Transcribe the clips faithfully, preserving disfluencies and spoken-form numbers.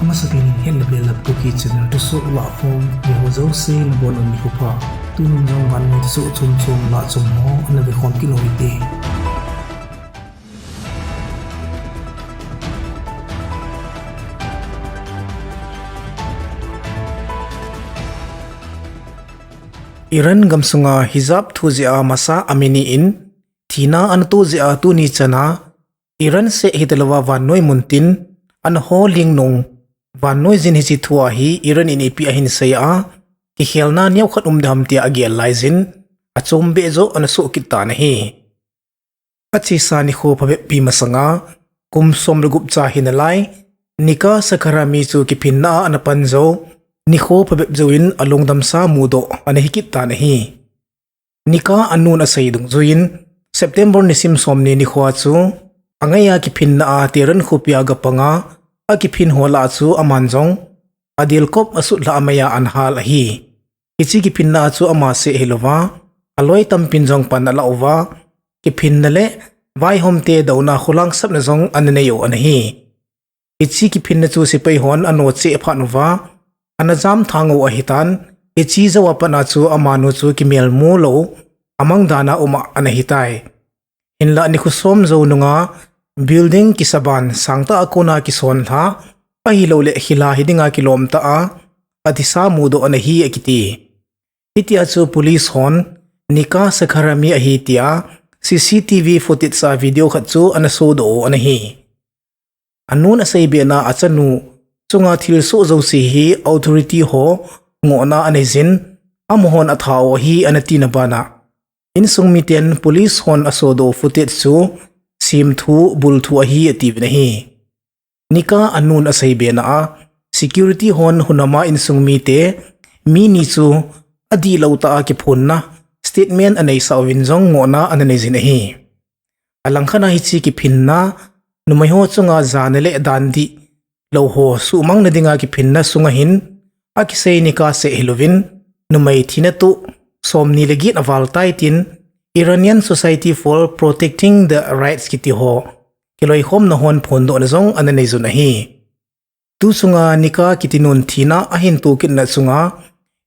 Masapen in Hetna Belap Kuki channel thusoh lahkhom, eiho jouse nabonun nikho pha. Tunin jong vannoi thusoh chomchom lahchom ho ana vekhom kit u hite. Iran gamsunga hijab thu jeh a Mahsa Amini in thina ana toh jeh a tuni chana Iran seh hitalouva vannoi muntin ana ho lingnung vannoi jin hiche thua hi Iran in ipi ahin sei a, kikhelna neokhat um dem tia agel laijin, achombeh joh ana soh kit tan ahi. Achesa nikho phabep pi masanga, kum som le gup cha hinalai, Nika Sakharami chu kiphinna a ana pan jou, nikho phabep jouvin alungdamsa mudoh ana hikit tan ahi. Nika anun asei dungjuiyin, September nisim somni nikhoa chu, angaiya kiphinna a Tehran khopia agapanga, akiphin ho lah a chu aman jong, adilkop asutlhah a meiya ana hal ahi. Hiche kiphinna a chu ama seh hilouva, aloi tampin jong pan alah uva, kiphinna le vaihomte douna kholangsamna jong ana nei u ana hi. Hiche kiphinna chu sepai hon anoh cheh phat uva, ana jamthang u ahitan, hiche jouva pat a chu amanu chu kimelmu lou, amang dan a um a ana hitai. Hinlah nikho som jou nunga, building kisaban sangtah a kona kisonlha, ahilouleh khilha hidinga kilomtah a, adisa mudoh ana hi akiti. Hitia chu police hon, Nika Sakharami ahi tia, C C T V footage a video khat chu ana sodoh u ana hi. Anun aseibena achanu chunga thilsoh jouse hi authority ho ngohna aneijin, amahon atha u ahi ana tina bana, insung miten police hon asodoh footage chu semthu, bulthu ahi atiuvin ahi. Nika anun aseibena a, security hon hunama insung mite, mi ni chu adihlou tah a kiphonna, statement aneisah uvin jong ngohna ana neijin ahi. Alangkhat a hiche kiphinna, numeiho chunga jana le dan dihlou ho suhmangna dinga kiphinna sunga hin, akisei Nika seh hilouvin, numei thina toh somni le get aval tai tin, Iranian Society for Protecting the Rights kiti ho kiloikhomna hon phondohna jong ana neijun ahi. Tuchunga Nika kitinun thina ahin tokitna chunga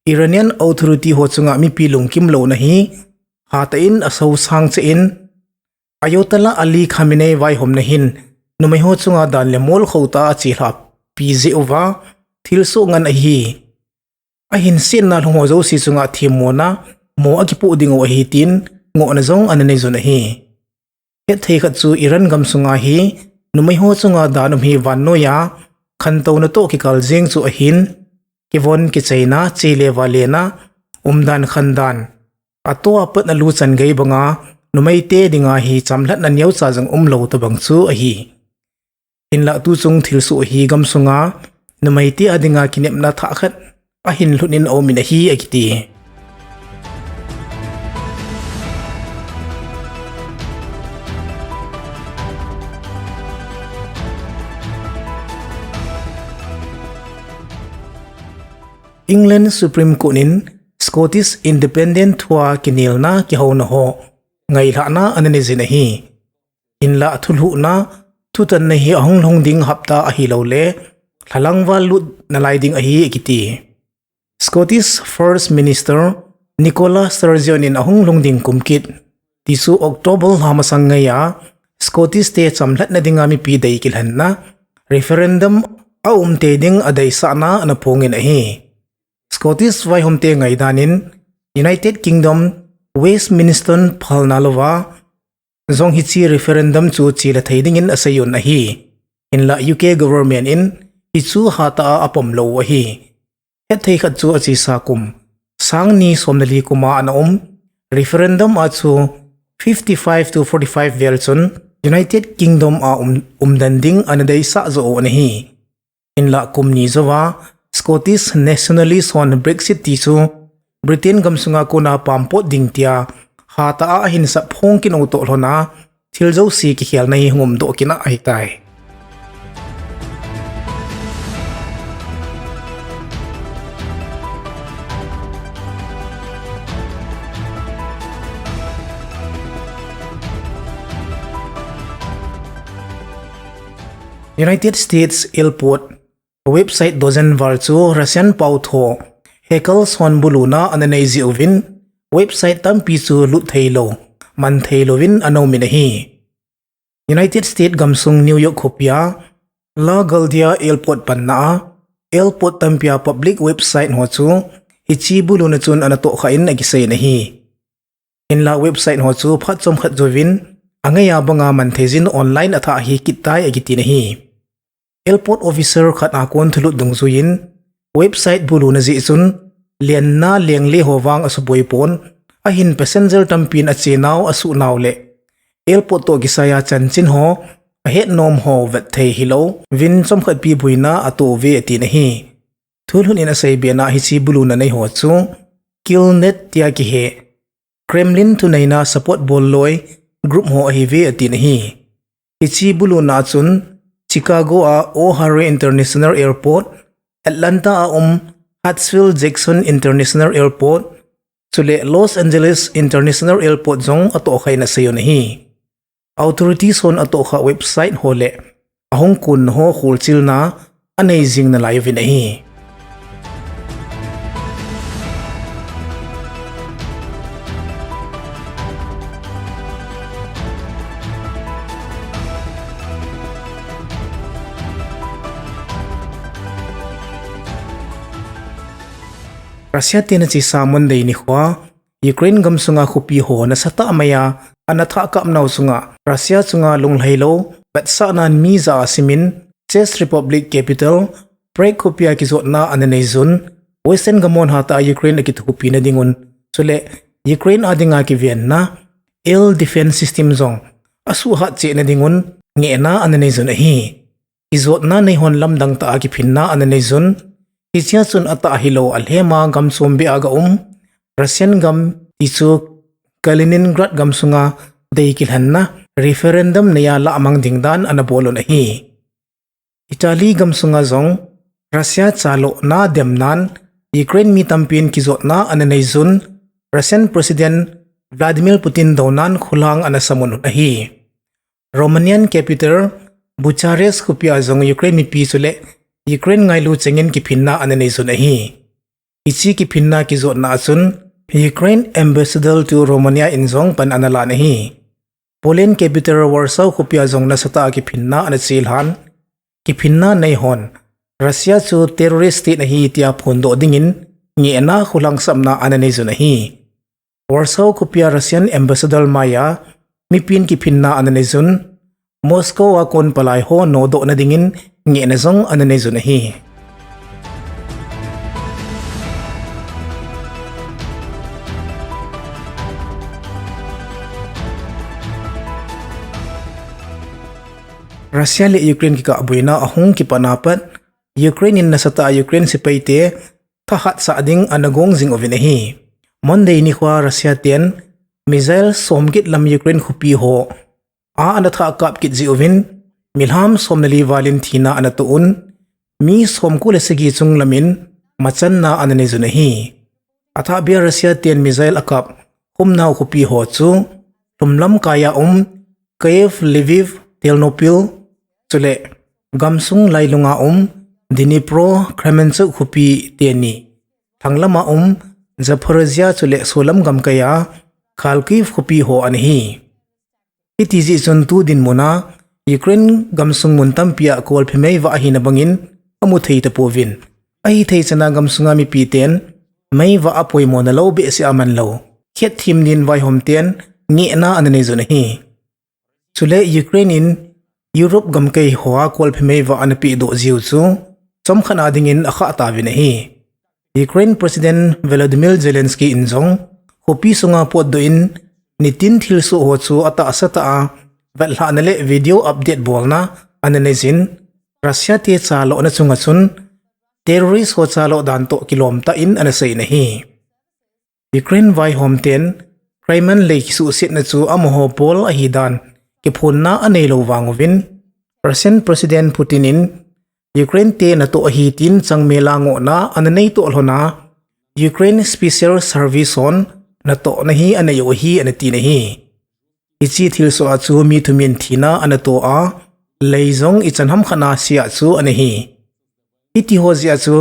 Iranian authority ho chunga mipi lungkim louna hi hatah in asosang cheh in, Ayatollah Ali Khamenei vaihomna hin numeiho chunga dan le mol khotah a achelhahpi jeh uva thilsoh ngen ahi. Ahinsetna lhung ho jouse chunga themmona mo akipoh dingu ahi tin ngohna jong ana neijun ahi. Hetthei khat chu Iran gamsunga hi numeiho chunga dan um hi vannoiya khantouna toh kikal jeng chu ahin, kivon kicheina, chele valena, umdan khandan, atoh a pat a luchan gei banga numeite dinga hi chamlhatna neocha jong umlou tobang chu ahi. Hinlah tuchung thilsoh hi gamsunga numeite a dinga kinepna thah khat ahin lhut in aumin ahi akiti. England Supreme Court in Scottish Independent thua kinelna kihouna ho ngailhahna ana neijin ahi. Hinlah thulhuhna, thutanna hi ahung lhung ding hapta ahiloule lhalang val lut nalai ding ahi akiti. Scottish First Minister Nicola Sturgeon in ahung lhung ding kum kit, tichu October lha masang ngeiya Scottish te chamlhatna dinga mipi dei kilhenna referendum aum tei ding adeisahna ana phongin ahi. Scottish vaihomte ngaidan in United Kingdom Westminster phalna louva jong hiche referendum chu chela thei dingin aseiyun ahi. Hinlah U K government in hichu hatah a apom lou u ahi. Hetthei khat chu achesa kum sangni somleli kuma ana um referendum a chu fifty-five to forty-five vel chun United Kingdom a um, umden ding ana deisah joh u ana hi. Hinlah kum ni jouva Scottish nationalist hon Brexit tichu Britain gamsunga kona pampot ding tia hatah a ahin sap phong kit u toh lhona thil jouse kikhelna hi hung umdoh kit na ahitai. United States airport website dozen val chu Russian pao tho hackers hon buluna ana nei jeh uvin, website tampi chu lut thei lou, man thei louvin ana um in ahi. United States gamsung New York khopia LaGuardia Airport panna a, airport tampia public website ho chu hiche buluna chun ana tohkhah in akisei in ahi. Hinla website ho chu phat chomkhat jouvin, angaiya banga man thei jin online athah hi kit tai akitin ahi. Airport officer khat a kon thulut dungjuiyin, website buluna jeh chun, lenna lengle ho vang asuboi pon, ahin passenger tampin achenau asuhnau le airport toh kisaiya chanchin ho ahet nom ho vet thei hilou vin chomkhat pi boina atoh uve atin ahi. Thulhut in asei bena hiche buluna nei ho chu Killnet tia kihe, Kremlin thuneina support bol loi group ho ahiuve atin ahi. Hiche buluna chun Chicago a O'Hare International Airport, Atlanta a um Hartsfield Jackson International Airport, chule Los Angeles International Airport jong atohkhah in asei un ahi. Authorities hon atohkhah website ho le ahung kunna ho kholchilna anei jing nalai uvin ahi. Russia ten achesa Monday nikhoa Ukraine gamsunga khopi ho nasatah maiya ana thah kap nau chunga Russia chunga lunglhailou vetsahnan mi ja asimin Czech Republic capital Prague khopia kijotna ana neiyun, Western gamon hatah a Ukraine akithopi nadingun, chule Ukraine a dinga kivenna air defense system jong asuhhat cheh nadingun ngehna ana neiyun ahi. Kijotna neihon lamdang tah a kiphinna ana neiyun, hichea chun atah hilou alhema gam chombeh a ga um Russian gam tichu Kaliningrad gamsunga dei kilhenna referendum neiya lahmang ding dan ana bolun ahi. Italy gamsunga jong Russia chalona demnan Ukraine mi tampin kijotna ana neiyun, Russian President Vladimir Putin dounan khulang ana samun ahi. Romanian capital Bucharest khopia jong Ukraine mipi chule Ukraine ngailu chengin kiphinna ana neiyun ahi. Hiche kiphinna kijotna a chun Ukraine Ambassador to Romania in jong pan ana lan ahi. Poland capital Warsaw khopia jong nasatah a kiphinna ana chelhan, kiphinna neihon Russia chu terrorist state ahi tia phondoh dingin ngehna khulang sapna ana neiyun ahi. Warsaw khopia Russian Ambassador maiya mipin kiphinna ana neiyun, Moscow a kon palai ho nodoh nadingin ngehna jong ana neiyun ahi. Russia le Ukraine kikahboina ahung kipatna pat, Ukraine in nasatah a Ukraine sepaite thahatsah ding ana gong jing uvin ahi. Monday nikhoa Russia ten missile somget lam Ukraine khopi ho a ana thah kap kit jeh uvin, milham somle li valin thina ana toh un, mi somko le sagi chunglamin machanna ana neiyun ahi. Athahbeh a Russia ten missile akap khumnau khopi ho chu lhumlam kaiya um Kyiv, Lviv, Ternopil, chule gamsung lailunga um Dnipro, Kremenchuk khopi teni, lhanglama um Zaporizhzhia chule solam gamkaiya Kharkiv khopi ho ana hi. Hiti jeh chun tu dinmuna Ukraine gamsung mun tampia kolphe meivah ahina bangin amu thei tapouvin, ahithei chana gamsunga mipiten meivah apoimo nalou behseh a manlou khetthem din vaihom ten ngehna ana neiyun ahi. Chule Ukraine in Europe gamkai hoa kolphe meivah ana pehdoh jiu chu chomkhat a dingin akhah tauvin ahi. Ukraine President Volodymyr Zelensky in jong khopi sunga potdoh in nitin thilsoh ho chu atahsa tah a vetlhahna le video update bolna ana neiyin, Russia te chalona chunga chun terrorist ho chalo dan toh kilom tah in ana seiyin ahi. Ukraine vaihom ten Crimea lei kisuhsetna chu amaho bol ahidan kiphonna aneilou vang uvin, Russian President Putin in Ukraine te natoh ahi tin changmela ngohna ana neitoh lhona, Ukraine Special Service hon natohna hi anei u ahi ana tin ahi. Hiche thilsoh a chu mi thumin thina ana toh a, lei jong ichan hamkhat a sia chu ana hi. Hitiho jeh a chu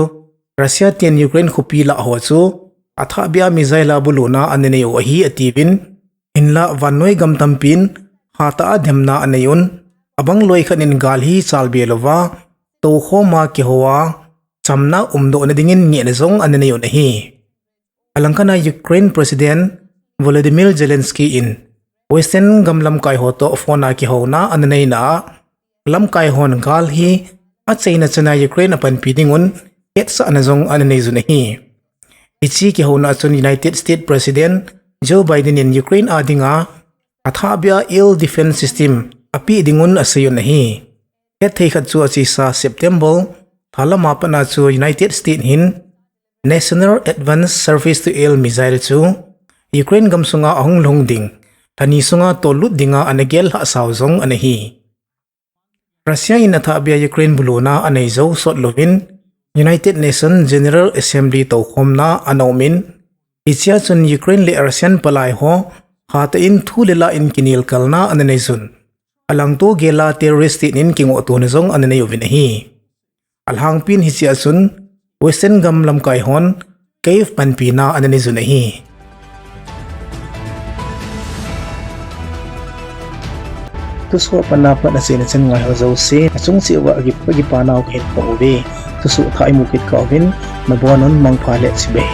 Russia ten Ukraine khopi lah ho chu athahbeh a missile a buluna ana nei u ahi atiuvin, hinla vannoi gam tampin hatah a demna anei un, abang loi khat in gal hi chalbe louva toukhoma kihou a chamna umdohna dingin ngehna jong ana nei un ahi. Alangkhat a Ukraine President Volodymyr Zelensky in Western gam lamkai ho toh phone a kihouna ana neina a, lamkai hon gal hi achaina chana Ukraine apanpi dingun hetsahna jong ana nei un ahi. Hiche kihouna a chun United States President Joe Biden in Ukraine a dinga athahbeh a air defense system apeh dingun asei un ahi. Hetthei khat chu achesa September tha lama pat a chu United States hin National Advanced Surface to Air Missile chu Ukraine gamsunga ahung lhung ding lhani sunga tollut dinga ana gel lhahsau jong ana hi. Russia in athahbeh a Ukraine buluna anei jou sot louvin United Nations General Assembly toukhomna ana umin, hichea chun Ukraine le Russian palai ho hatah in thu le la in kinelkalna ana nei un, alangto gel a terrorist state in kingohtona jong ana nei uvin ahi. Alhangpin hichea chun Western gam lamkai hon Kyiv panpina ana nei un ahi. Thusoh apanna pat achaina chan ngaiho jouse achung cheh uva akipa, akipanau kahin phong uve. Thusoh thah imu kit kah uvin nabonun mangpha le chibai.